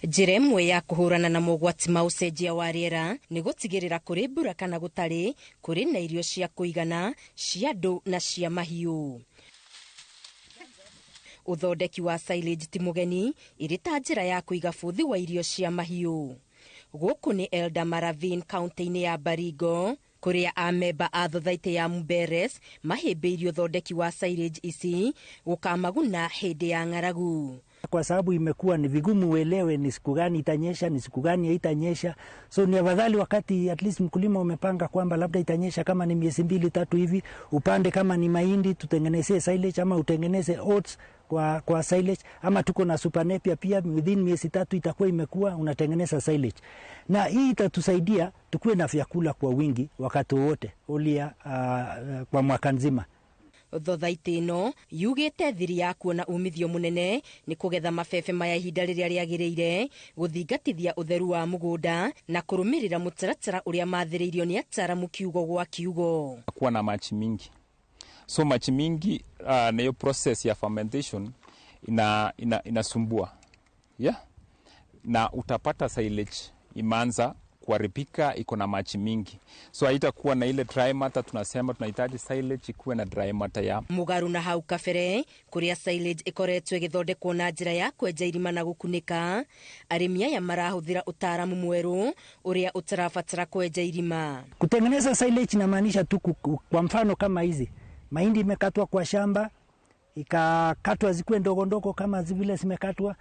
Njĩra ĩmwe ya kũhũrana na mogwati ma ũcenjia wa rĩera nĩ gũtigĩrĩra kũrĩ mbura kana gũtarĩ, kũrĩ na irio cia kũigana cia andũ na cia mahiũ. Ũthondeki wa silage ti mũgeni ĩrĩ ta njĩra ya kũiga bũthi wa irio cia mahiũ. Gũkũ nĩ Eldama Ravine kaunti-inĩ ya Baringo, kũrĩa amemba a thothaitĩ ya Mberes mahĩmbĩirie ũthondeki wa silage ici gũkamaguna hĩndĩ ya ng'aragu. Kwa sababu imekuwa ni vigumu uelewe ni siku gani itanyesha, ni siku gani haitanyesha. So ni afadhali wakati at least mkulima umepanga kwamba labda itanyesha kama ni miezi 2-3 hivi, upande kama ni mahindi tutengenezee silage ama utengeneze oats kwa silage, ama tuko na super napier pia within miezi 3 itakuwa imekuwa, unatengeneza silage. Na hii itatusaidia tukuwe na vyakula kwa wingi wakati wote ulia kwa mwaka nzima. Thothaitĩ ĩno yugĩte thiri ya kuona umithio mũnene nĩ kũgetha mabebe maya ihinda rĩrĩa rĩagĩrĩire, gũthingatithia ũtheru wa mũgũnda na kũrũmĩrĩra mũtaratara ũrĩa mathĩrĩirio nĩ ataaramu kiugo gwa kiugo. Kuwa na maji mingi, so maji mingi na hiyo process ya fermentation inasumbua, yeah? Na utapata silage imeanza kuharibika, iko na maji mingi, so haitakuwa na ile dry matter. Tunasema tunahitaji silage ikuwe na dry matter ya Mũgaru na hau kabere kũrĩa silage ĩkoretwo ĩgĩthondekwo na njĩra ya kwenja irima na gũkunĩka, arĩmi aya marahũthĩra ũtaaramu mwerũ ũrĩa ũtarabatara kwenja irima. Kutengeneza silage inamaanisha tu kwa mfano kama hizi mahindi imekatwa kwa shamba, ikakatwa zikuwe ndogo ndogo kama vile zimekatwa,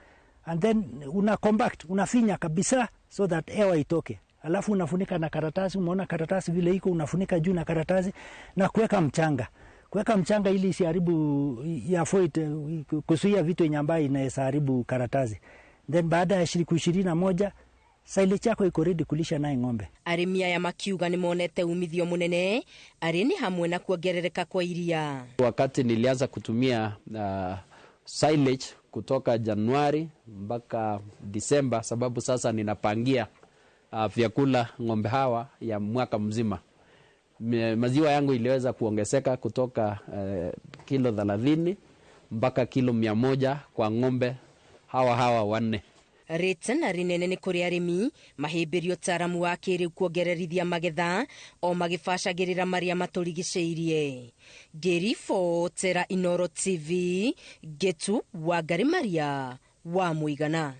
and then una compact, unafinya kabisa so that hewa itoke. Alafu unafunika na karatasi, umeona karatasi vile iko, unafunika juu na karatasi na kuweka mchanga. Kuweka mchanga ili isiharibu, ya avoid kuzuia vitu yenye ambayo inaweza haribu karatasi. Then baada ya siku 21 silage yako iko ready kulisha naye ng'ombe. Arĩmi aya makiuga nĩ monete umithio mũnene arĩ nĩ hamwe na kuongerereka kwa iria. Wakati nilianza kutumia silage kutoka Januari mpaka Disemba, sababu sasa ninapangia vyakula ng'ombe hawa ya mwaka mzima. Maziwa yangu iliweza kuongezeka kutoka kilo 30 mpaka kilo 100 kwa ng'ombe hawa 4. Rĩtana rĩnene nĩ kũrĩ arĩmi mahĩmbĩrie ũtaaramu wa kĩrĩu kuongererithia magetha o magĩbacagĩrĩra marĩa matũrigicĩirie. Ngĩribotera Inooro TV, Ngĩtu Wangari Maria wa Mũigana.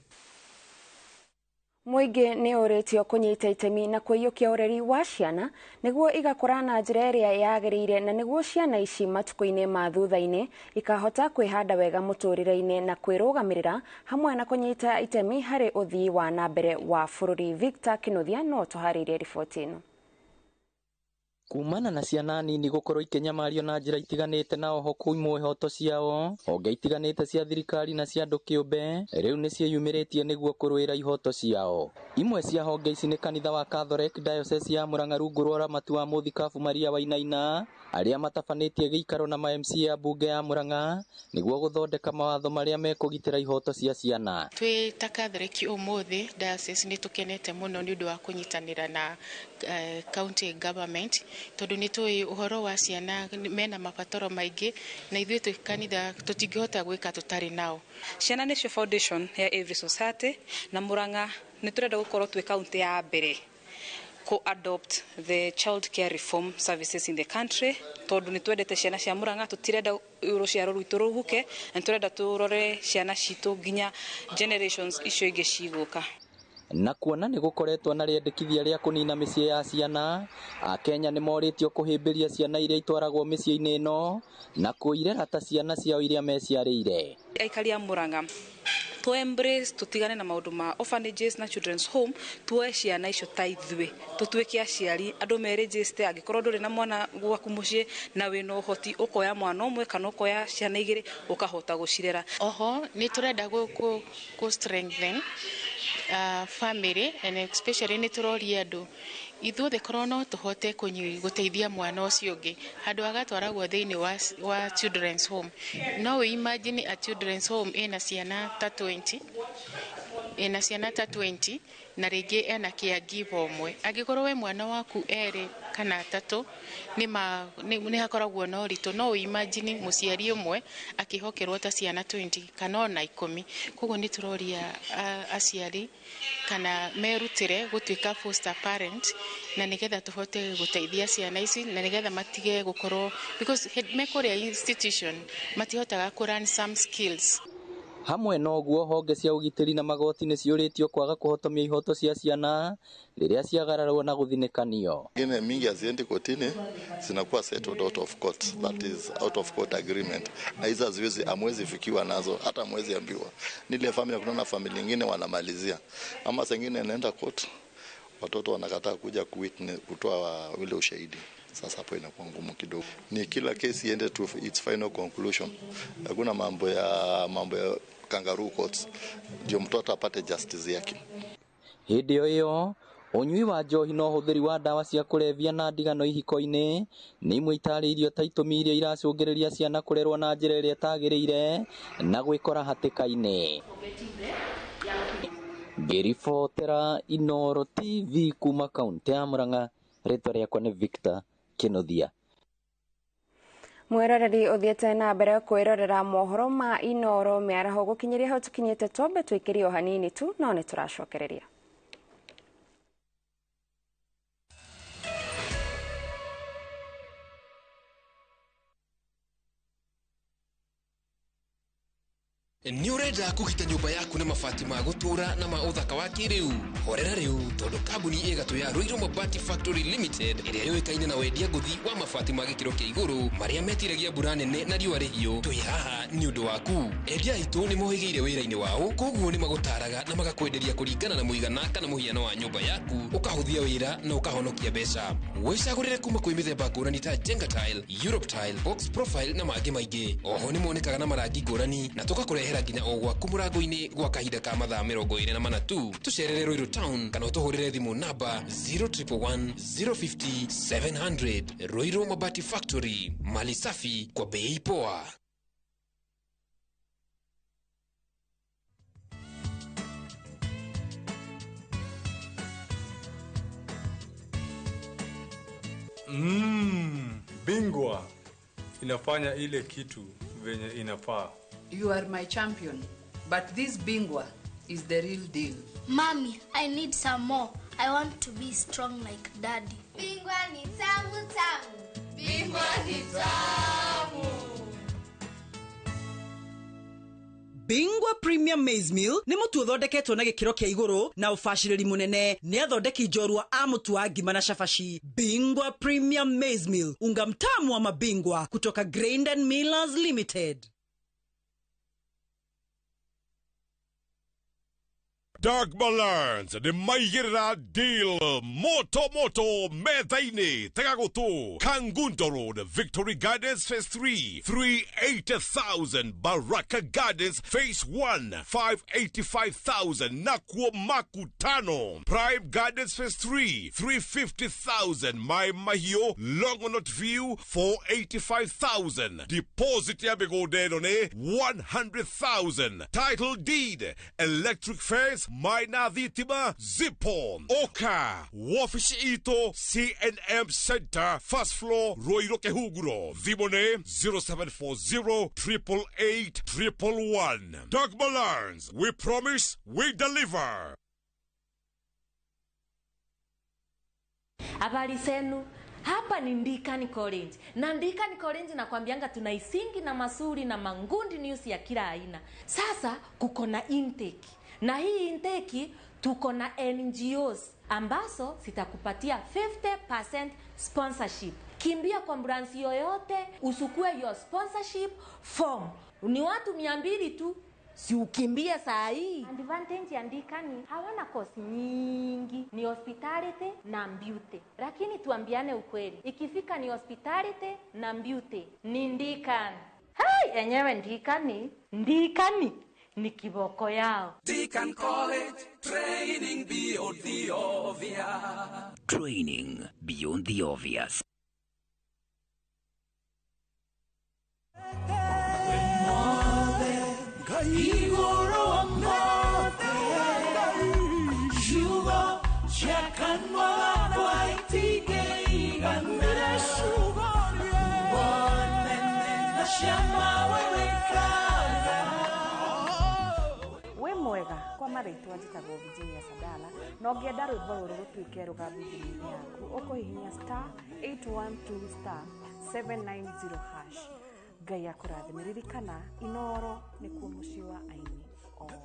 Mũingĩ nĩ ũrĩtio kũnyita itemi na kũiyũkia ũreri wa ciana nĩguo igakũra na njĩra ĩrĩa yagĩrĩire, na nĩguo ciana ici matukũ-inĩ ma thutha-inĩ ikahota kwĩhanda wega mũtũrĩre-inĩ na kwĩrũgamĩrĩra hamwe na kũnyita itemi harĩ ũthii wa na mbere wa bũrũri. Victor Kinuthia no tũharĩrie riboti ĩno. Kumana na ciana nini gũkorwo ikĩnyamario na njĩra itiganĩte na oho kũimwo ihoto ciao, honge itiganĩte cia thirikari na cia andũ kĩũmbe rĩu nĩ ciĩyumĩrĩtie nĩguo kũrũĩra ihoto ciao. Imwe cia honge ici nĩ kanitha wa Catholic Diocese ya Murang'a rungu rwa ũramati wa Mũthikabu Maria Wainaina, arĩa matabanĩtie gĩikaro na ma MCA a mbunge ya Murang'a nĩguo gũthondeka mawatho marĩa mekũgitĩra ihoto cia ciana. Twĩ ta Catholic ũmũthĩ diocese nĩ tũkenete mũno nĩ ũndũ wa kũnyitanĩra na county government, tondũ nĩ tũĩ ũhoro wa ciana mena mabataro maingĩ, na ithuĩ twĩ kanitha tũtingĩhota gwĩka tũtarĩ nao. Ciana nĩcio foundation ya every society, na Murang'a nĩ tũrenda gũkorwo twĩ kaunti ya mbere ku adopt the child care reform services in the country, tondũ nĩ twendete ciana cia Murang'a, tũtirenda rũciaro rwitũ rũhuke, na nĩ tũrenda tũrore ciana citũ nginya generations icio ingĩ cigũka. Na kuona nĩ gũkoretwo na rĩendekithia rĩa kũnina mĩciĩ ya ciana, Akenya nĩ morĩtio kũhĩmbĩria ciana iria itwaragwo mĩciĩ-inĩ ĩno na kũirera ta ciana ciao iria meciarĩire. Aikari a Murang'a to embrace, tutigane na maũndũ ma orphanages na children's home, tuoe ciana icio ta ithuĩ, tũtuĩke aciari, andũ merĩnjĩte. Angĩkorwo ndũrĩ na mwana gwaku mũciĩ na wĩna ũhoti, ũkoya mwana ũmwe kana ũkoya ciana igĩrĩ ũkahota gũcirera. Oho nĩ tũrenda gũ strengthen family, and especially nĩ tũroria andũ ithuothe korwo no tũhote gũteithia mwana ũcio ũngĩ handũ agatwaragwo thĩinĩ wa children's home. No we imagine a children's home ĩna ciana ta 20, ĩna ciana ta 20 na rĩngĩ ena caregiver ũmwe. Angĩkorwo we mwana waku erĩ kana 3 nĩ hakoragwo na ũritũ. No imagine mũciari ũmwe akĩhokerwo ta ciana 20 kana ona 10. Koguo nĩ tũroria aciari kana merutĩre gũtuĩka foster parent, na nĩgetha tũhote gũteithia ciana ici, na nĩgetha matige gũkorwo because me kũrĩa institution matihotaga kũ learn some skills. Hamwe na ũguo, honge cia ũgitĩri na magoti nĩ ciũrĩtio kwaga kũhotomia ihoto cia ciana rĩrĩa ciagararwo na gũthinĩkanio. Ngine mingi haziendi kotini, zinakuwa settled out of court, that is out of court agreement, na hizo haziwezi, hamwezi fikiwa nazo, hata hamwezi ambiwa. Nile familia, kuna familia nyingine wanamalizia, ama zingine inaenda court, watoto wanakataa kuja kuwitness, kutoa ule ushahidi. Sasa hapo inakuwa ngumu kidogo. Ni kila kesi iende to its final conclusion. Hakuna mambo ya kangaroo courts ndio mtoto apate justice yake. Hĩndĩ o ĩyo, ũnyui wa njohi na ũhũthĩri wa ndawa cia kũrebia na ndigano ihiko-inĩ nĩ imwe itarĩirio ta itũmi iria iracũngĩrĩria ciana kũrerwo na njĩra ĩrĩa ĩtagĩrĩire na gwĩkora hatĩka-inĩ. Ngĩribotera Inooro TV kuma kaunti ya Murang'a, rĩtwa rĩakwa nĩ Victor Kĩnuthia. Mwĩroreri ũthiĩte na mbere kwĩrorera mohoro ma Inooro mĩaraho gũkinyĩria hau tũkinyĩte, twambe tũikĩrie o hanini tu no nĩ tũracokereria. Nĩ ũrenda kũgita nyũmba yaku na mabati ma gũtũũra na ma ũthaka wa kĩrĩu? Horera rĩu, tondũ kambuni ĩgatũ ya Ruiru Mabati Factory Limited ĩrĩa yũĩkaine na wendia ngũthi wa mabati ma gĩkĩro kĩa igũrũ marĩa metiragia mbura nene na riũa rĩhiũ, twĩ haha nĩ ũndũ waku. Endia aitũ nĩ mohĩgĩire wĩra-inĩ wao, koguo nĩ magũtaraga na magakwenderia kũringana na mũigana kana mũhiano wa nyũmba yaku, ũkahũthia wĩra na ũkahonokia mbeca. Wĩcagũrĩre kuma kwĩ mĩthemba ngũrani ta Jenga Tile, Europe Tile, Box Profile na mangĩ maingĩ. Oho nĩ monekaga na marangi ngũrani na tũgakũrehera nginya o gwaku mũrango-inĩ gwa kahinda ka mathaa 24 tu. Tũcerere Ruiru Town kana ũtũhũrĩre thimũ namba 0111 050 700. Ruiru Mabati Factory, mali safi kwa bei poa. Bingwa inafanya ile kitu venye inafaa. You are my champion, but this Bingwa is the real deal. Mommy, I need some more. I want to be strong like Daddy. Bingwa ni tamu tamu. Bingwa ni tamu. Bingwa Premium Maize Meal nĩ mũtu ũthondeketwo na gĩkĩro kĩa igũrũ na ũbacĩrĩri mũnene nĩ athondeki njorua a mũtu wa ngima na cabaci. Bingwa Premium Maize Meal, unga mtamu wa mabingwa kutoka Grain and Millers Limited. Dark Balance nĩ maigĩrĩra deal moto moto metha-inĩ. Tega gũtũ, Kangundo Road, Victory Gardens Phase 3, 380,000, Baraka Gardens Phase 1, 585,000, Nakuo Makutano, Prime Gardens Phase 3, 350,000, Mai Mahiũ, Longonot View, 485,000. Deposit ya mĩgũnda ĩno nĩ 100,000. Title deed, electric fence, Maina Thitima, Zipo, Oka, wabici itũ, CNM Center, first floor, Ruiru Kĩhunguro. Thimũ nĩ 0740 888 111. Dogma Learns, we promise, we deliver. Habari zenu. Hapa ni Ndikani College. Na Ndikani College nakwambianga tuna isingi na masuri na mangundi news ya kila aina. Sasa kuko na intake. Na hii intake tuko na NGOs ambazo zitakupatia 50% sponsorship. Kimbia kwa branch yoyote usukue your sponsorship form. Ni watu 200 tu. Si ukimbie saa hii. Advantage ya Ndikani hawana course nyingi, ni hospitality na beauty. Lakini tuambiane ukweli, ikifika ni hospitality na beauty ni Ndikani. Hai, enyewe Ndikani, Ndikani ni kiboko yao. Deacon College, training beyond the obvious. Training beyond the obvious. Cama wewe kaza. Wĩ mwega kwa marĩtwa njĩtagwo Virginia Sadala na ũngĩenda rwĩmbo rũrũ rũtuĩke rũgambi thimũ-inĩ yaku ũkũhihinya star 812 star 790 hash. Ngai akũrathime. Ririkana Inoro nĩkuo mũciĩ wa aini othe.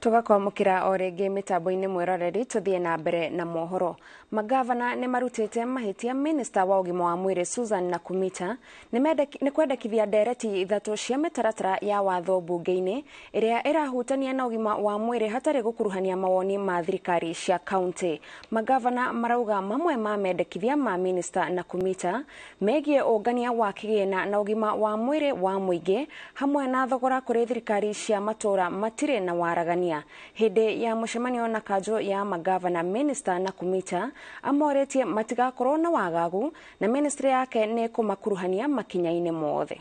Tugakwamũkĩra o rĩngĩ mĩtambo-inĩ mwĩroreri tũthiĩ na mbere na mohoro. Magavana nĩ marutĩte mahĩtia minista wa ũgima wa mwĩrĩ Susan Nakumita nĩ kwendekithia ndereti ithatũ cia mĩtaratara ya watho mbunge-inĩ ĩrĩa ĩrahutania na ũgima wa mwĩrĩ hatarĩ gũkuruhania mawoni ma thirikari cia kaunti. Magavana marauga mamwe ma mendekithia ma minista Nakumita megiĩ ũngania wa kĩgĩna na ũgima wa mwĩrĩ wa mũingĩ hamwe na thogora kũrĩ thirikari cia matũũra matirĩ na waragania. Hĩndĩ ya mũcemanio na kanjũ ya magavana, minista Nakumita amorĩtie matigakorwo na wagagu na ministry yake nĩ kũmakuruhania makinya-inĩ mothe.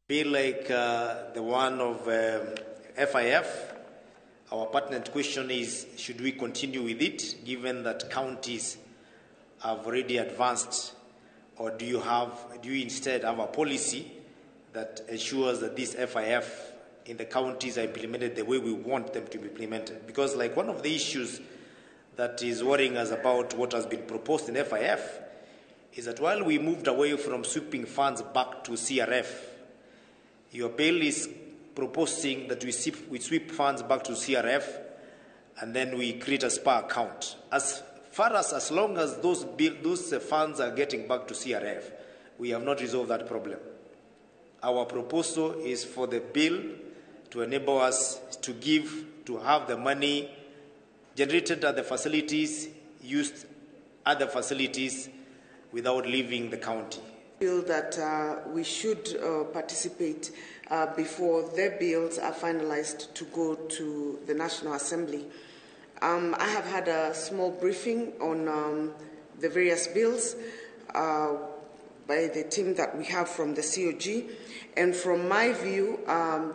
Be like the one of FIF. Our pertinent question is, should we continue with it, given that counties have already advanced, or do you instead have a policy that ensures that this FIF in the counties are implemented the way we want them to be implemented? Because like one of the issues that is worrying us about what has been proposed in FIF is that while we moved away from sweeping funds back to CRF, your bill is proposing that we sweep funds back to CRF and then we create a SPA account. As far as long as those funds are getting back to CRF, we have not resolved that problem. Our proposal is for the bill to enable us to have the money generated at the facilities, used at the facilities without leaving the county. I feel that we should participate before their bills are finalized to go to the National Assembly. I have had a small briefing on the various bills by the team that we have from the COG, and from my view,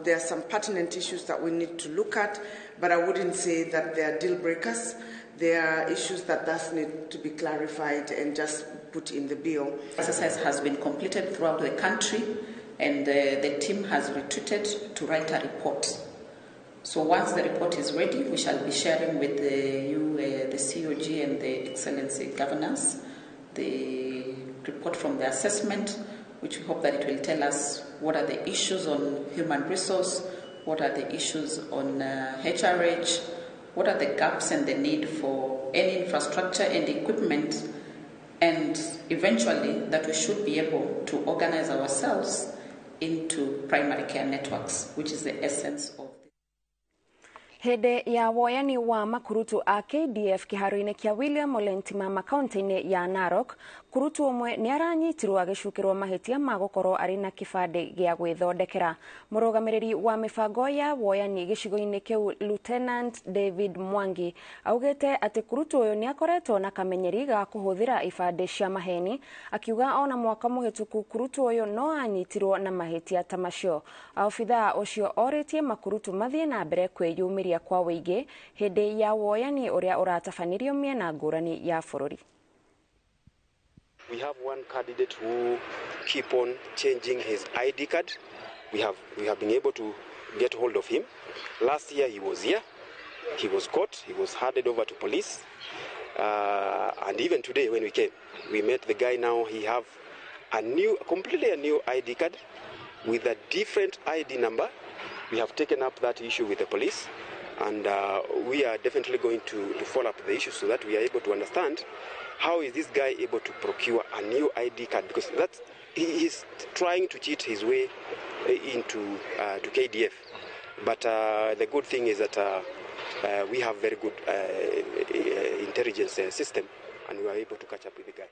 there are some pertinent issues that we need to look at, but I wouldn't say that they are deal breakers. There are issues that does need to be clarified and just put in the bill. Exercise has been completed throughout the country, and the team has retreated to write a report. So once the report is ready, we shall be sharing with the COG and the Excellency Governors the report from the assessment, which we hope that it will tell us what are the issues on human resource, what are the issues on HRH, what are the gaps and the need for any infrastructure and equipment, and eventually that we should be able to organize ourselves into primary care networks, which is the essence of. Hĩndĩ ya woyani wa makurutu a KDF kĩharo-inĩ kĩa William Ole Ntimama kaunti-inĩ ya Narok, kurutu ũmwe nĩ aranyitirwo agĩcukĩrwo mahĩtia ma gũkorwo arĩ na kĩbandĩ gĩa gwĩthondekera. Mũrũgamĩrĩri wa mĩbango ya woyani gĩcigo-inĩ kĩu Lieutenant David Mwangi augĩte atĩ kurutu ũyũ nĩ akoretwo na kamenyeri ga kũhũthĩra ibandĩ cia maheni, akiuga ona mwaka mũhĩtũku kurutu ũyũ no anyitirwo na mahĩtia ta macio. Obithaa ũcio orĩtie makurutu mathiĩ na mbere kwĩyumĩria kwa wĩingĩ hĩndĩ ya woyani ũrĩa ũratabanirio mĩena ngũrani ya bũrũri. We have one candidate who keep on changing his ID card. We have been able to get hold of him. Last year he was here. He was caught. He was handed over to police. And even today when we came, we met the guy now. He have a new, completely a new ID card with a different ID number. We have taken up that issue with the police, and we are definitely going to follow up the issue so that we are able to understand how is this guy able to procure a new ID card, because that's, he is trying to cheat his way into to KDF. But the good thing is that we have very good intelligence system, and we are able to catch up with the guy.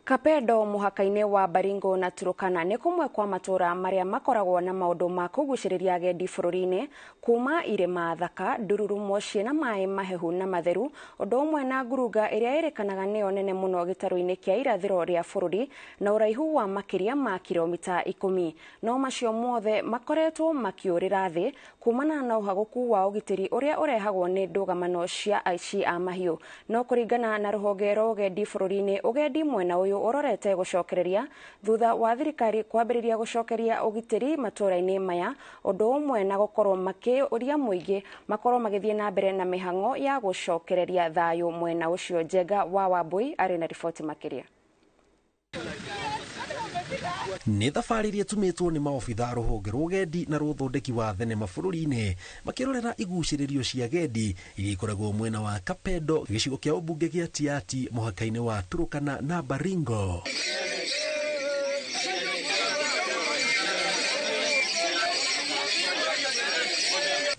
Kapedo mũhaka-inĩ wa Baringo na Turkana nĩ kũmwe kwa matũra marĩa makoragwo na maũndũ ma kũgucĩrĩria agendi bũrũri-inĩ kuma irĩma thaka, ndururumo ciĩna maĩ mahehu na matheru, ũndũ ũmwe na ngurunga ĩrĩa ĩrĩkanaga nĩyo nene mũno gĩtarũ-inĩ kĩa irathĩro rĩa bũrũri na ũraihu wa makĩria ma kilomita 10. No macio mothe makoretwo makĩũrĩra thĩ kumana na ũhagũku wa ũgitĩri ũrĩa ũrehagwo nĩ ndũgamano cia aici a mahiũ. No kũringana na rũhonge rwa ũgendi bũrũri-inĩ, ũgendi mwena ũyũ ũrorete gũcokereria thutha wa thirikari kwambĩrĩria gũcokeria ũgitĩri matũra-inĩ maya, ũndũ ũmwe na gũkorwo makĩũria mũingĩ makorwo magĩthiĩ na mbere na mĩhang'o ya gũcokereria thayũ mwena ũcio. Njenga wa Wambui arĩ na riboti makĩria. Nĩ thabarĩ iria ĩtumĩtwo nĩ maobitha rũhonge rwa ũgendi na rũthondeki wa thenema bũrũri-inĩ makĩrorera igucĩrĩrio cia agendi iria ikoragwo mwena wa Kapedo gĩcigo kĩa ũmbunge gĩa Tiati mũhaka-inĩ wa Turkana na Baringo.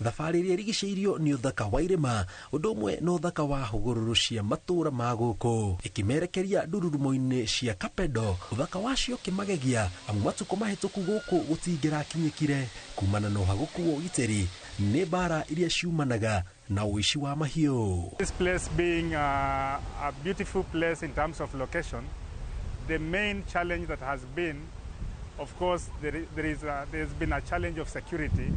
Thabarĩ iria ĩrigicĩirio nĩ ũthaka wa irĩma ũndũ ũmwe na ũthaka wa hũgũrũrũ cia matũra ma gũkũ ĩkĩmerekeria ndururumo-inĩ cia Kapedo, ũthaka wacio ũkĩmagegia amu matukũ mahĩtũku gũkũ gũtingĩrakinyĩkire kumana na ũhagũku wa ũgitĩri nĩ mbara iria ciumanaga na ũici wa mahiũ. This place being a beautiful place in terms of location, the main challenge that has been, of course, there's been a challenge of security,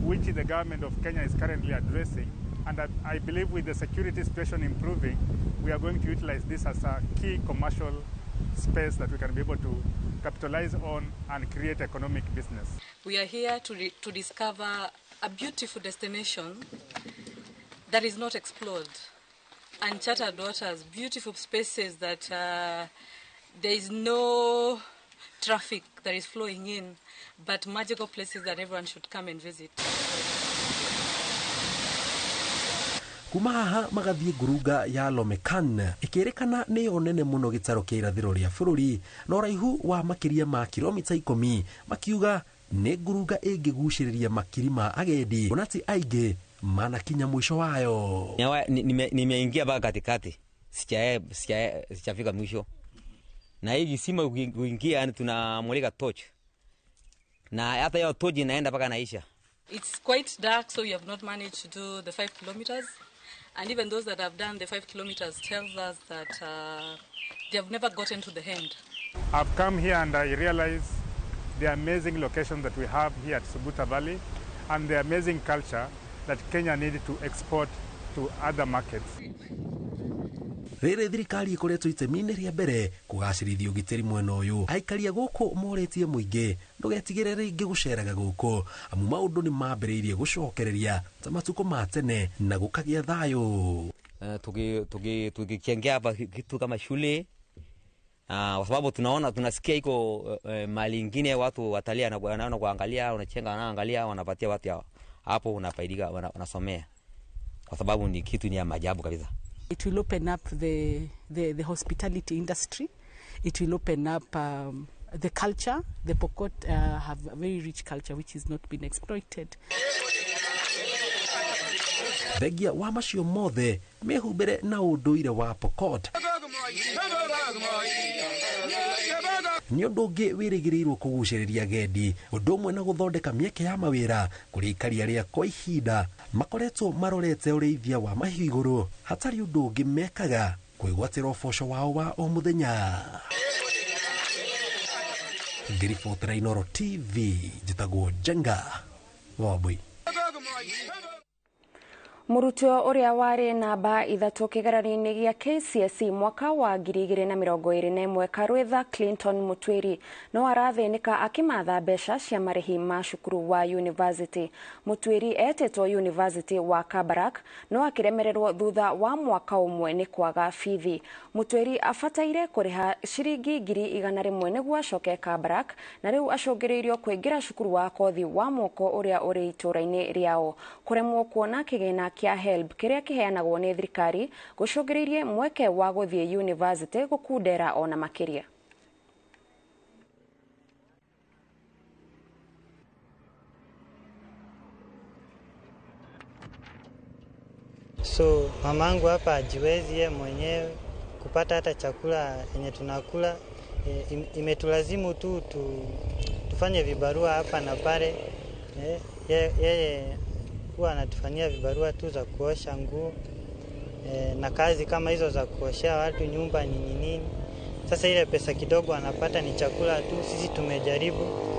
which the government of Kenya is currently addressing. And I believe with the security situation improving, we are going to utilize this as a key commercial space that we can be able to capitalize on and create economic business. We are here to discover a beautiful destination that is not explored. Uncharted waters, beautiful spaces that there is no traffic that is flowing in, but magical places that everyone should come and visit. Kuma haha magathiĩ ngurunga ya Lomekan ĩkĩrĩkana nĩyo nene mũno gĩtarũ kĩa irathĩro rĩa bũrũri na ũraihu wa makĩria ma kilomita 10, makiuga nĩ ngurunga ĩngĩgucĩrĩria makiri ma agendi ona ti aingĩ manakinya mwisho wayo. Nimeingia mpaka katikati, sijafika mwisho. Na hii kisima kuingia, yani tunamulika torch. Na hata hiyo torch inaenda mpaka naisha. It's quite dark, so we have not managed to do the 5 kilometers. And even those that have done the 5 kilometers tells us that they have never gotten to the end. I've come here and I realize the amazing location that we have here at Suguta Valley and the amazing culture that Kenya needed to export to other markets. Rĩrĩ thirikari ĩkoretwo itemi-inĩ rĩa mbere kũgacĩrithia ũgitĩri mwena ũyũ, aikaria gũkũ morĩtie mũingĩ ndũgetigĩre rĩngĩ gũceraga gũkũ amu maũndũ nĩ mambĩrĩirie gũcokereria ta matukũ ma tene na gũkagĩa thayũ. Tukichengea hapa kitu kama shule, kwa sababu tunaona tunasikia iko mali ingine watu watalii wanaona kuangalia, wanachenga, wanaangalia, wanapatia watu hapo, unafaidika, wanasomea, kwa sababu ni kitu ni ya maajabu kabisa. It will open up the hospitality industry. It will open up the culture. The Pokot have a very rich culture which has not been exploited. Thengia wa macio mothe mehumbĩre na ũndũire wa Pokot nĩ ũndũ ũngĩ wĩrĩgĩrĩirwo kũgucĩrĩria agendi, ũndũ ũmwe na gũthondeka mĩeke ya mawĩra kũrĩ aikari arĩa kwa ihinda makoretwo marorete ũrĩithia wa mahiũ igũrũ hatarĩ ũndũ ũngĩ mekaga kwĩgwatĩra ũboco wao wa o mũthenya. Ngĩribotera Inooro TV, njĩtagwo Njenga Wambui. Mũrutwo ũrĩa warĩ namba 3 kĩgeranio-inĩ gĩa KCSE mwaka wa 2021 Karwitha Clinton Mutwiri no arathĩnĩka akĩmatha mbeca cia marĩhi ma cukuru wa university. Mutwiri etĩtwo University wa Kabarak no akĩremererwo thutha wa mwaka ũmwe nĩ kwaga bithi. Mutwiri abataire kũrĩha ciringi 100,000 nĩguo acoke Kabarak na rĩu acũngĩrĩirio kũingĩra cukuru wa kothi wa moko ũrĩa ũrĩ itũũra-inĩ rĩao. Kũremwo kuona kĩgĩna kĩa HELB kĩrĩa kĩheanagwo nĩ thirikari gũcũngĩrĩirie mweke wa gũthiĩ university gũkundera ona makĩria. So mamangu hapa hajiwezi yeye mwenyewe kupata hata chakula yenye tunakula. Imetulazimu tu tufanye vibarua hapa na pale. Yeye huwa anatufanyia vibarua tu za kuosha nguo na kazi kama hizo za kuoshea watu nyumba nini nini. Sasa ile pesa kidogo anapata ni chakula tu. Sisi tumejaribu,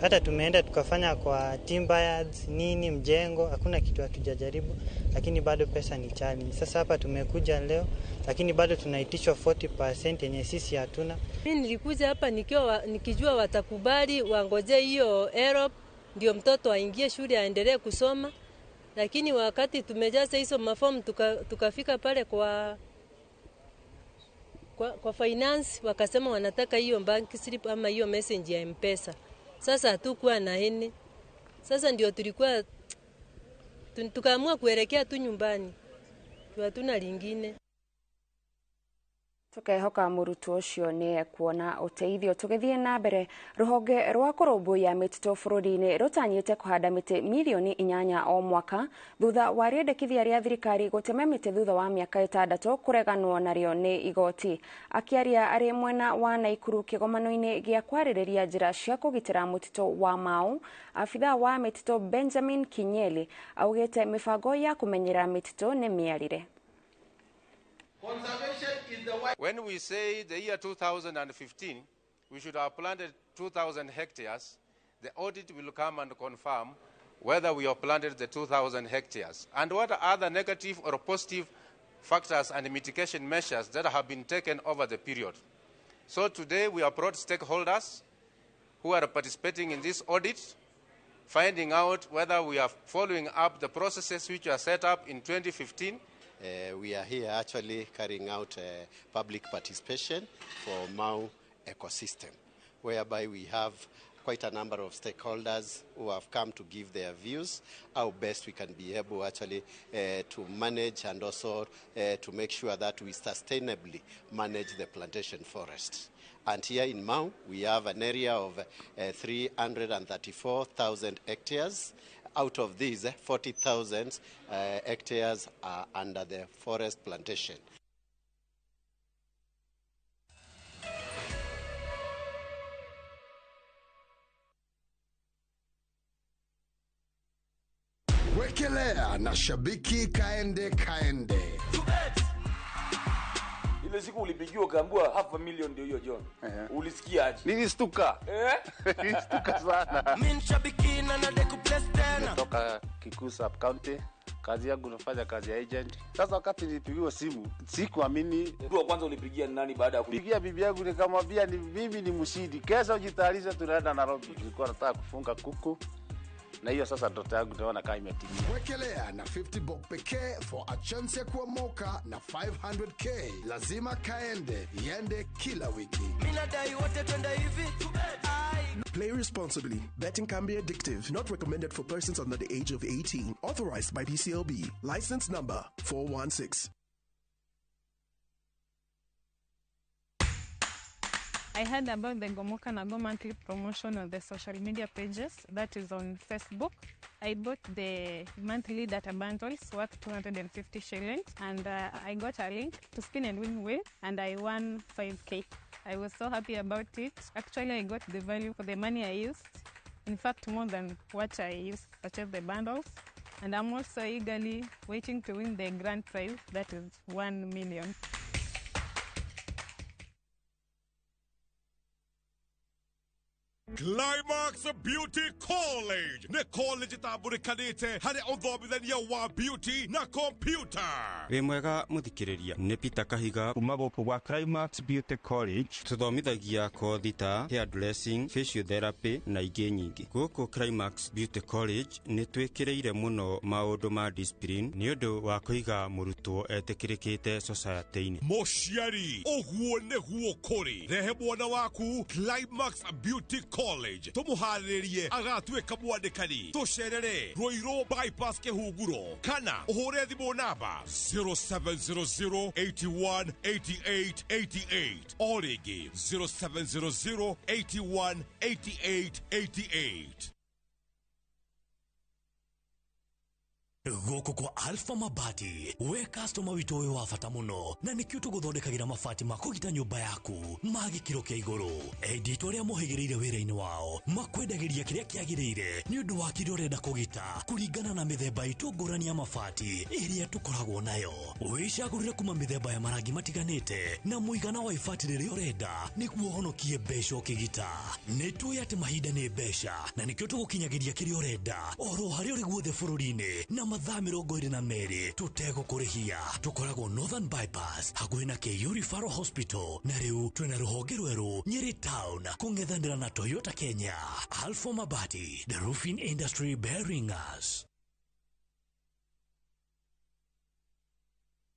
hata tumeenda tukafanya kwa timber yards, nini mjengo, hakuna kitu hatujajaribu, lakini bado pesa ni challenge. Sasa hapa tumekuja leo, lakini bado tunaitishwa 40% yenye sisi hatuna. Mimi nilikuja hapa nikijua watakubali wangoje hiyo Europe ndio mtoto aingie shule aendelee kusoma, lakini wakati tumejaza hizo mafomu tukafika pale kwa finance wakasema wanataka hiyo bank slip ama hiyo message ya M-Pesa. Sasa hatukuwa na hini. Sasa ndio tulikuwa tukaamua kuelekea tu nyumbani. Hatuna lingine. Tukehoka mũrutwo ũcio nĩ ekuona ũteithio. Tũgĩthiĩ na mbere, rũhonge rwa kũrũmbũiya mĩtitũ bũrũri-inĩ rũtanyĩte kũhanda mĩtĩ milioni 8 o mwaka thutha wa rĩendekithia rĩa thirikari gũtema mĩtĩ thutha wa mĩaka 6 kũreganwo narĩo nĩ igoti. Akĩaria arĩ mwena wa Naikuru kĩgomano-inĩ gĩa kwarĩrĩria njĩra cia kũgitĩra mũtitũ wa Mau, abithaa wa mĩtitũ Benjamin Kinyeli augĩte mĩbango ya kũmenyerera mĩtitũ nĩ mĩarire. When we say the year 2015, we should have planted 2,000 hectares, the audit will come and confirm whether we have planted the 2,000 hectares and what other negative or positive factors and mitigation measures that have been taken over the period. So today we have brought stakeholders who are participating in this audit, finding out whether we are following up the processes which were set up in 2015. We are here actually carrying out public participation for Mau ecosystem, whereby we have quite a number of stakeholders who have come to give their views how best we can be able actually to manage and also to make sure that we sustainably manage the plantation forest. And here in Mau, we have an area of 334,000 hectares. Out of these, 40,000 hectares are under the forest plantation. Wekelea na shabiki kaende kaende. Ile siku ulipigiwa ukaambiwa 500,000 ndio hiyo John. Ulisikia aje? Nilistuka. Nilistuka sana. Mimi shabiki na nadeku place tena. Natoka Kikuyu Sub County. Kazi yangu nafanya kazi ya agent. Sasa wakati nilipigiwa simu, sikuamini. Mtu wa kwanza ulipigia ni nani baada ya kupigia bibi yangu nikamwambia ni mimi ni mshindi. Kesho jitayarishe tunaenda Nairobi. Nilikuwa nataka kufunga kuku. Na hiyo sasa ndoto yangu naona kama imetimia. Wekelea na 50 bob pekee for a chance ya kuomoka na 500k. Lazima kaende, iende kila wiki. Mimi nadai wote twende hivi. Play responsibly. Betting can be addictive. Not recommended for persons under the age of 18. Authorized by PCLB. License number 416. I heard about the Gomoka na Go monthly promotion on the social media pages, that is on Facebook. I bought the monthly data bundles worth 250 shillings, and I got a link to spin and win with, and I won 5K. I was so happy about it. Actually, I got the value for the money I used. In fact, more than what I used to purchase the bundles. And I'm also eagerly waiting to win the grand prize, that is 1 million. Climax Beauty College ne college tambũrĩkanĩte harĩ ũthomithania wa beauty na computer. Wĩ mwega mũthikĩrĩria, nĩ Peter Kahiga kuma gũkũ gwa Climax Beauty College. Tũthomithagia kothi ta hair dressing, physiotherapy na ingĩ nyingĩ. Gũkũ Climax Beauty College nĩ twĩkĩrĩire mũno maũndũ ma discipline nĩ ũndũ wa kũiga mũrutwo etĩkĩrĩkĩte society-inĩ. Mũciari, ũguo nĩguo kũrĩ. Rehe mwana waku Climax Beauty College tumuharĩrie agatuĩka mwandĩkani. Tũcerere Ruiru bypass Kĩhunguro kana ũhũre thimũ namba 0700 81 88 88 o rĩngĩ 0700 81 88 88. Gũkũ kwa Alpha Mabati, we customer witũ wĩ wa bata mũno, na nĩkĩo tũgũthondekagĩra mabati ma kũgita nyũmba yaku ma gĩkĩro kĩa igũrũ. Endia itũ arĩa mohĩgĩrĩire wĩra-inĩ wao makwendagĩria kĩrĩa kĩagĩrĩire nĩ ũndũ wa kĩrĩa ũrenda kũgita kũringana na mĩthemba itũ ngũrani ya mabati ĩrĩa tũkoragwo nayo. Wĩcagũrĩre kuma mĩthemba ya marangi matiganĩte na mũigana wa ibati rĩrĩa ũrenda nĩguo ũhonokie mbeca ũkĩgita. Nĩ tũĩ atĩ mahinda nĩ mbeca na nĩkĩo tũgũkinyagĩria kĩrĩa ũrenda oro harĩa ũrĩ guothe bũrũri-inĩ na mathaa 22 tũtegũkũrĩhia. Tũkoragwo Northern Bypass hakuhĩ na KU Referral Hospital, na rĩu twĩna rũhonge rwerũ Nyeri Town kũng'ethanĩra na Toyota Kenya. Alpha Mabati, the roofing industry bearing us.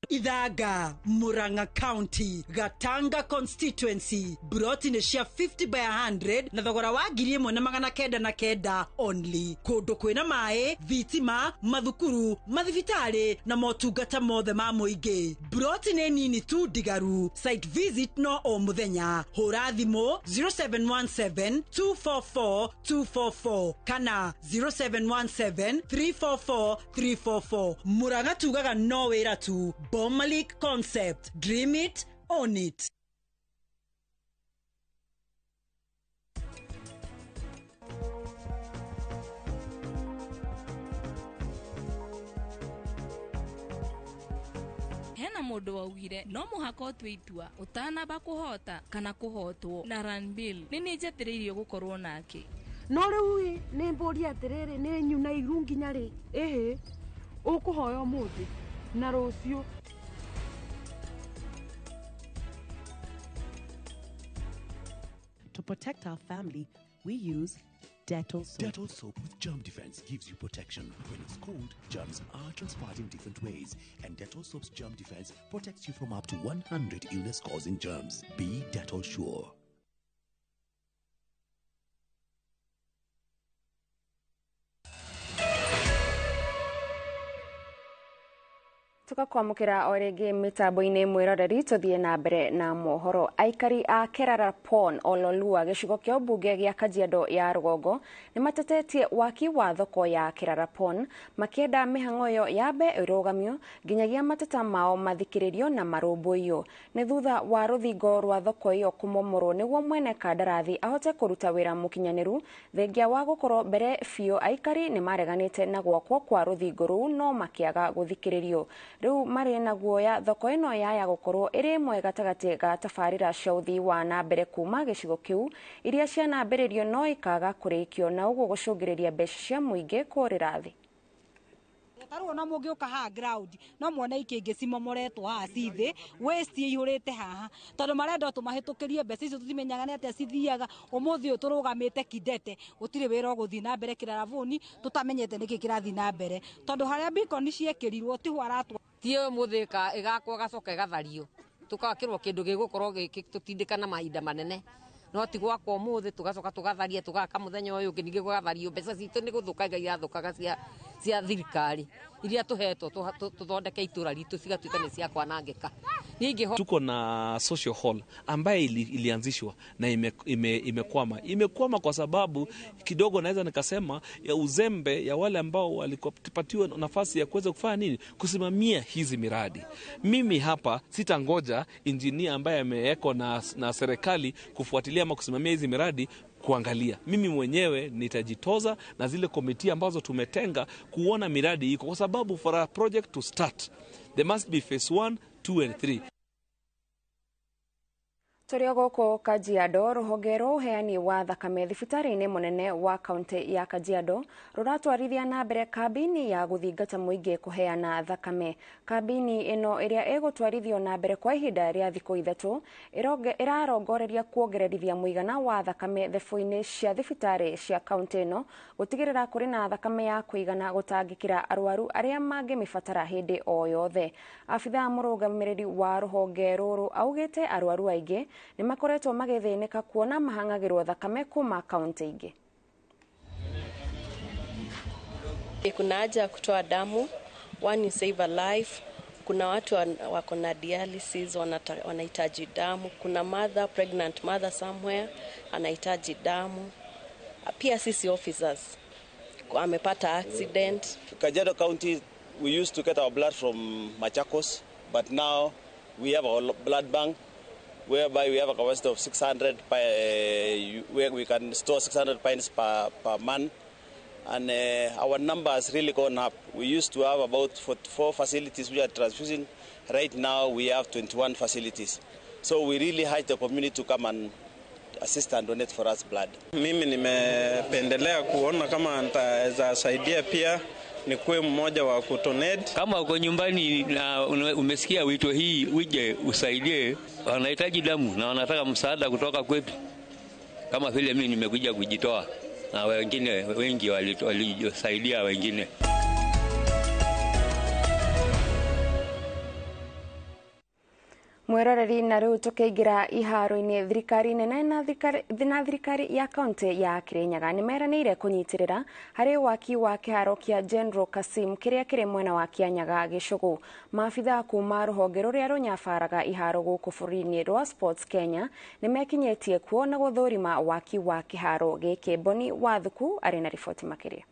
Ithanga, Murang'a County, Gatanga Constituency, broti nĩ cia 50 by 100 na thogora wa 1909 only. Kũndũ kwĩna maĩ, thitima, mathukuru, mathibitarĩ na motungata mothe ma mũingĩ. Broti nĩ nini tu ndigaru. Site visit no o mũthenya. Hũra thimũ 0717 244 244 kana 0717 344 344. Murang'a tugaga no wĩra tu. Bomalik Concept. Dream it, own it. Hena mũndũ waugire no mũhaka ũtue itua ũtanamba kũhota kana kũhotwo na Ranbill nĩ niĩ njathĩrĩirio gũkorwo nake. No rĩu nĩ mbũria atĩrĩrĩ, nĩ nyuna iru nginya rĩ? Ĩhĩ, ũkũhoya ũmũthĩ na rũciũ. To protect our family, we use Dettol soap. Dettol soap with germ defense gives you protection. When it's cold, germs are transferred in different ways, and Dettol soap's germ defense protects you from up to 100 illness-causing germs. Be Dettol sure. Tukakwamukira o rĩngĩ mĩtambo-inĩ mwĩroreri, tũthiĩ na mbere na mohoro. Aikari a Kerarapon Ololua gĩcigo kĩa ũmbunge gĩa Kajiado ya rũgongo nĩ matetetie waki wa thoko ya Kerarapon makĩenda mĩhang'o ĩyo yambe ĩrũgamio nginyagia mateta mao mathikĩrĩrio na marũmbũiyo. Nĩ thutha wa rũthingo rwa thoko ĩyo kũmomorwo nĩguo mwene kandarathi ahote kũruta wĩra mũkinyanĩru. Thengia wa gũkorwo mbere biũ aikari nĩ mareganĩte na gwakwo kwa rũthingo rũu no makĩaga gũthikĩrĩrio. Rĩu marĩ na guoya thoko ĩno yaya gũkorwo ĩrĩ ĩmwe gatagatĩ ga tabarĩra cia ũthii wa na mbere kuma gĩcigo kĩu iria cianambĩrĩrio no ikaga kũrĩkio na ũguo gũcũngĩrĩria mbeca cia mũingĩ kũrĩra thĩ. Tarĩu ona mũngĩũka haha ground no muone ikĩngĩ cimomoretwo haha ci thĩ, waste ĩihũrĩte haha tondũ marenda tũmahĩtũkĩrie mbeca icio tũtimenyaga nĩ atĩa cithiaga. Ũmũthĩ ũyũ tũrũgamĩte Kidete gũtirĩ wĩra ũgũthiĩ na mbere Kĩraravũni tũtamenyete nĩkĩ kĩrathiĩ na mbere tondũ harĩa beacon ciekĩrirwo tiho aratwa. Ti ũmũthĩ ĩgakwo ĩgacoka ĩgathario tũgakĩrwo kĩndũ gĩgũkorwo gĩtũtindĩka na mahinda manene, no ti gwakwo ũmũthĩ tũgacoka tũgatharia tũgaka mũthenya ũyũ ũngĩ ningĩ gũgathario. Mbeca citũ nĩ gũthũkanga irathũkaga cia thirikari iria tũhetwo tũthondeke itũra ritũ cigatuĩka nĩ cia kwanangĩka. Tuko na social hall ambaye ilianzishwa na imekwama. Imekwama kwa sababu kidogo naweza nikasema ya uzembe ya wale ambao walipatiwa nafasi ya kuweza kufanya nini, kusimamia hizi miradi. Mimi hapa sitangoja engineer ambaye amewekwa na serikali kufuatilia ama kusimamia hizi miradi kuangalia. Mimi mwenyewe nitajitoza na zile komiti ambazo tumetenga kuona miradi iko, kwa sababu for a project to start there must be phase 1, 2 and 3. Tũrĩ o gũkũ Kajiado, rũhonge rwa ũheani wa thakame thibitarĩ-inĩ mũnene wa kaunti ya Kajiado rũratwarithia na mbere kambini ya gũthingata mũingĩ kũheana thakame. Kambini ĩno ĩrĩa ĩgũtwarithio na mbere kwa ihinda rĩa thikũ 3 ĩrarongoreria kuongererithia mũigana wa thakame thebũ-inĩ cia thibitarĩ cia kaunti ĩno gũtigĩrĩra kũrĩ na thakame ya kũigana gũtangĩkĩra arwaru arĩa mangĩmĩbatara hĩndĩ o yothe. Abithaa mũrũgamĩrĩri wa rũhonge rũrũ augĩte arwaru aingĩ nĩ makoretwo magĩthĩnĩka kuona mahang'agĩrwo thakame kuma kaunti ingĩ. Kuna haja ya kutoa damu, one you save a life. Kuna watu wako na dialysis wanahitaji damu. Kuna mother, pregnant mother somewhere anahitaji damu. Pia sisi officers amepata accident. Kajiado County We used to get our blood from Machakos, but now we have our blood bank whereby we have a capacity of 600, where we can store 600 pints per month. And our number has really gone up. We used to have about 44 facilities we are transfusing. Right now we have 21 facilities. So we really urge the community to come and assist and donate for us blood. Mimi nimependelea kuona kama nitaweza saidia pia nikuwe mmoja wa kutonate. Kama uko nyumbani na umesikia wito hii, uje usaidie. Wanahitaji damu na wanataka msaada kutoka kwetu. Kama vile mimi nimekuja kujitoa na wengine wengi walisaidia wengine. Mwiroreri na riu tukiingira iharo-ini thirikari nene na thirikari ya kaunti ya Kirinyaga nimeranĩire kunyitirira hari waki wa kiharo kia General Kasim kiria kiri mwena wa Kianyaga Gicugu. Maabithaa kuma ruhonge ruria runyabaraga iharo guku bũrũri-inĩ rwa Sports Kenya nimekinyĩtie kuo na gũthũrima waki wa kiharo gĩkĩ. Boni Wathuku arĩ na riboti makĩria.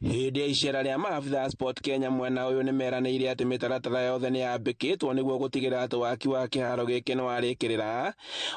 Hĩndĩ ya icera rĩa maabithaa Sport Kenya mwena ũyũ nĩmeranĩire atĩ mĩtaratara yothe nĩyambĩkĩtwo nĩguo gũtigĩrĩra atĩ waki wa kĩharo gĩkĩ nĩwarĩkĩrĩra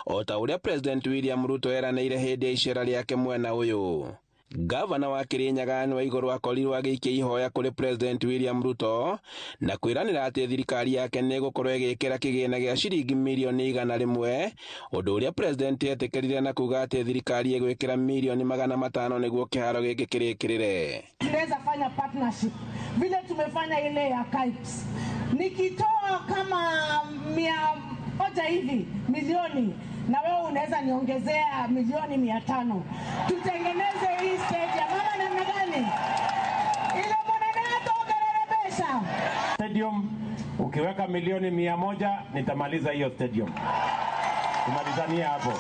o ta ũrĩa President William Ruto eranĩire hĩndĩ ya icera rĩake mwena ũyũ. Gavana wa Kirinyaga Anne Waiguru akorirwo agĩikia ihoya kũrĩ President William Ruto na kwĩranĩra atĩ thirikari yake nĩĩgũkorwo ĩgĩkĩra kĩgĩna gĩa ciringi mirioni 100, ũndũ ũrĩa President etĩkĩrire na kuga atĩ thirikari ĩgwĩkĩra mirioni 500 nĩguo kĩharo gĩkĩ kĩrĩkĩrĩre. Tunaweza fanya partnership vile tumefanya ile ya KIPES. Nikitoa kama 100 hivi milioni na wewe unaweza niongezea milioni 500. Tutengeneze hii stadium. Mama namna gani? Ile mwanana togerere pesa. Stadium ukiweka milioni 100 nitamaliza hiyo stadium. Tumalizanie hapo.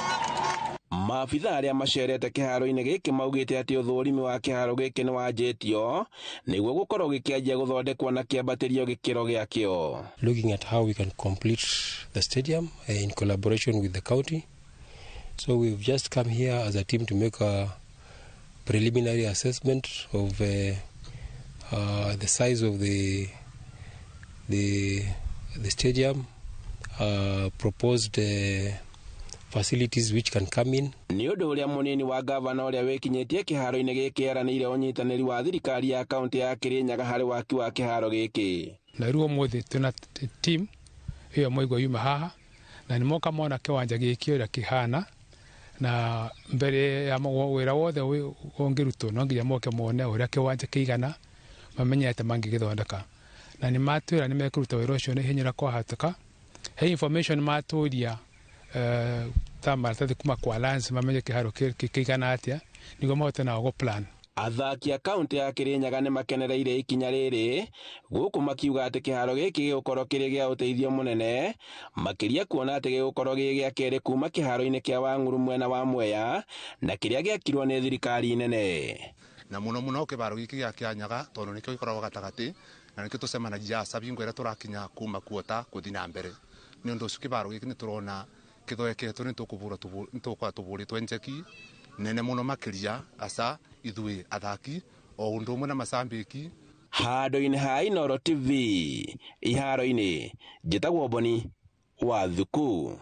Maabithaa arĩa macerete kĩharo-inĩ gĩkĩ maugĩte atĩ ũthũrimi wa kĩharo gĩkĩ nĩwanjĩtio nĩguo gũkorwo gĩkĩanjia gũthondekwo na kĩambatĩrio gĩkĩro gĩakĩo. Looking at how we can complete the stadium in collaboration with the county. So we've just come here as a team to make a preliminary assessment of the size of the stadium, proposed facilities which can come in. Nĩ ũndũ ũrĩa mũnini wa gavana ũrĩa wĩkinyĩtie kĩharo-inĩ gĩkĩ eranĩire ũnyitanĩri wa thirikari ya kaunti ya Kirinyaga harĩ waki wa kĩharo gĩkĩ. Na rĩu ũmũthĩ twĩna team ĩyo mwaigua yuma haha na nĩ moka mona kĩwanja gĩkĩ ũrĩa kĩhana, na mbere ya wĩra wothe ũngĩrutwo no nginya moke mone ũrĩa kĩwanja kĩigana, mamenye atĩ mangĩgĩthondeka, na nĩ matwĩra nĩ mekũruta wĩra ũcio na ihenya ũrĩa kwahoteka. He information matũria ta maratathi kuma kwa Alliance mamenye kĩharo kĩigana atĩa nĩguo mahote nao gũ-plan. Athaki a kaunti ya Kirinyaga nĩ makenereire ikinya rĩrĩ gũkũ makiuga atĩ kĩharo gĩkĩ gĩgũkorwo kĩrĩ gĩa ũteithio mũnene makĩria kuona atĩ gĩgũkorwo gĩ gĩa kerĩ kuma kĩharo-inĩ kĩa Wang'uru mwena wa Mwea na kĩrĩa gĩakirwo nĩ thirikari nene. Na mũno mũno kĩharo gĩkĩ gĩa Kianyaga tondũ nĩkĩo gĩkoragwo gatagatĩ na nĩkĩo tũcemanagia aca bingo ĩrĩa tũrakinya kuma kuota gũthiĩ na mbere. Nĩ ũndũ ũcio kĩharo gĩkĩ nĩ tũrona kĩthondeketwo nĩ tũgũkorwo tũbũrĩtwo njeki nene mũno makĩria aca ithuĩ athaki o ũndũ ũmwe na macambĩki. Handũ-inĩ ha Inooro TV iharo-inĩ, njĩtagwo Boni Wathuku.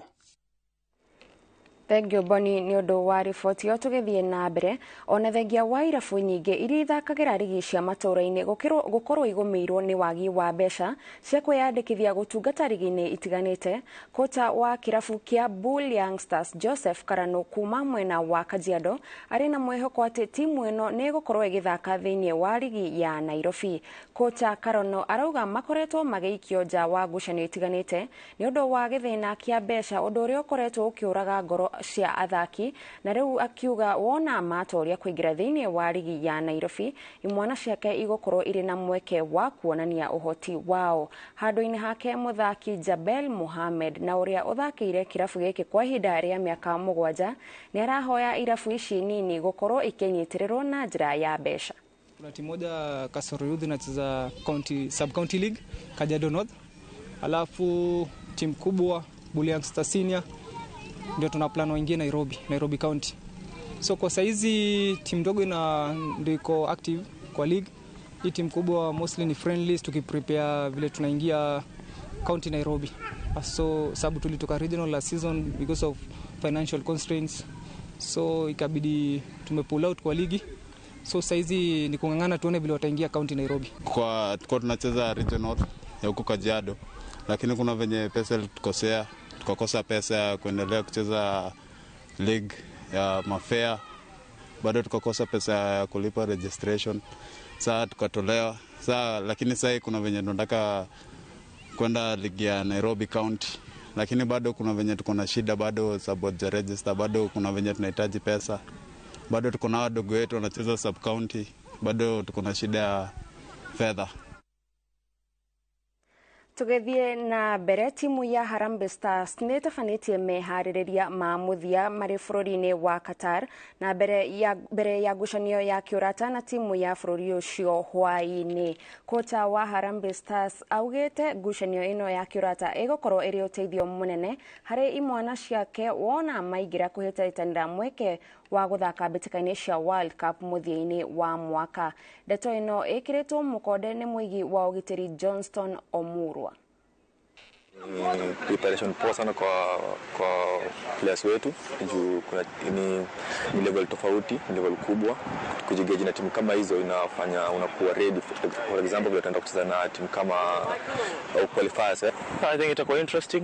Thengiũ Boni nĩ ũndũ wa riboti ĩyo. Tũgĩthiĩ na mbere, ona thengia wa irabu nyingĩ iria ithakagĩra rigi cia matũũra-inĩ gũkorwo igũmĩirwo nĩ wagi wa mbeca cia kwĩyandĩkithia gũtungata rigi-inĩ itiganĩte, kocha wa kĩrabu kĩa Bull Youngsters Joseph Karano kuma mwena wa Kajiado arĩ na mwĩhoko atĩ timu ĩno nĩ ĩgũkorwo ĩgĩthaka thĩinĩ wa rigi ya Nairobi. Kocha Karano arauga makoretwo magĩikio nja wa ngucanio itiganĩte nĩ ũndũ wa gĩthĩna kĩa mbeca, ũndũ ũrĩa ũkoretwo ũkĩũraga ngoro cia athaki, na rĩu akiuga wona matoria kũingĩra thĩinĩ wa rigi ya Nairobi imwana ciake igũkorwo irĩ na mweke wa kuonania ũhoti wao. Handũ-inĩ hake mũthaki Jabel Mohamed na ũrĩa ũthakĩire kĩrabu gĩkĩ kwa ihinda rĩa mĩaka 7 nĩ arahoya irabu ici nini gũkorwo ikĩnyitĩrĩrwo na njĩra ya mbeca. Kuna timu moja Kasoro Youth inacheza county sub county league Kajiado North, alafu timu kubwa Bull Youngsters Senior ndio tuna plan wengine Nairobi County. So kwa saizi timu ndogo ina ndio iko active kwa league, Hii timu kubwa mostly ni friendlies, tukiprepare vile tunaingia county Nairobi. So sababu tulitoka regional last season because of financial constraints, so ikabidi tumepull out kwa ligi. So saizi ni kung'ang'ana tuone vile wataingia county Nairobi. Kwa tunacheza regional ya huko Kajiado, lakini kuna venye pesa ilitukosea, tukakosa pesa ya kuendelea kucheza league ya mafea, bado tukakosa pesa ya kulipa registration, saa tukatolewa. Saa lakini sasa kuna venye tunataka kwenda ligi ya Nairobi County, lakini bado kuna venye tuko na shida, bado sababu ya register, bado kuna venye tunahitaji pesa, bado tuko na wadogo wetu wanacheza sub county, bado tuko na shida ya fedha. Tugithie na mbere, timu ya Harambee Stars nĩ ĩtabanĩtie meharĩrĩria ma mũthia marĩ bũrũri-inĩ wa Qatar na mbere ya ngucanio ya kĩũrata na timu ya bũrũri ũcio hwaĩ-inĩ. Kocha wa Harambee Stars augĩte ngucanio ĩno ya kĩũrata ĩgũkorwo ĩrĩ ũteithio mũnene harĩ imwana ciake wona maingĩra kũhĩtahĩtanĩra mweke wa gũthaka mbĩtĩka-inĩ cia World Cup mũthia-inĩ wa mwaka. Ndeto ĩno ĩkĩrĩtwo mũkonde nĩ mũigi wa ũgitĩri Johnston Omurwa. Preparation poa sana kwa players wetu juu kuna ni level tofauti, ni level kubwa. Kujigeji na timu kama hizo inafanya unakuwa ready. For example, vile tunaenda kucheza na timu kama qualifiers. I think itakuwa interesting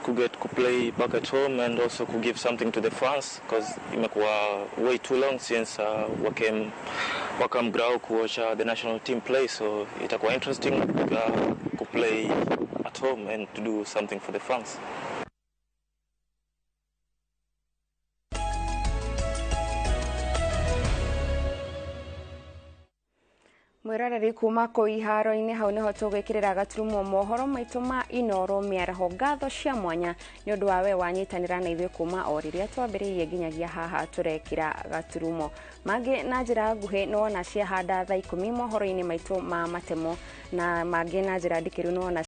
to get to play back at home and also to give something to the fans because imekuwa way too long since wakam grau kuwatch the national team play, so itakuwa interesting to play at home and to do something for the fans. Mwiroreri kuma kũu iharo-inĩ hau nĩho tũgwĩkĩrĩra gaturumo mohoro maitũ ma Inoro mĩaraho. Ngatho cia mwanya nĩ ũndũ wa we wanyitanĩra na ithuĩ kuma o rĩrĩa twambĩrĩirie nginyagia haha tũrekĩra gaturumo. Mangĩ na njĩra nguhĩ nĩwona ciahanda thaa 10 mohoro-inĩ maitũ ma matemo, na mangĩ na njĩra ndikĩru nĩwona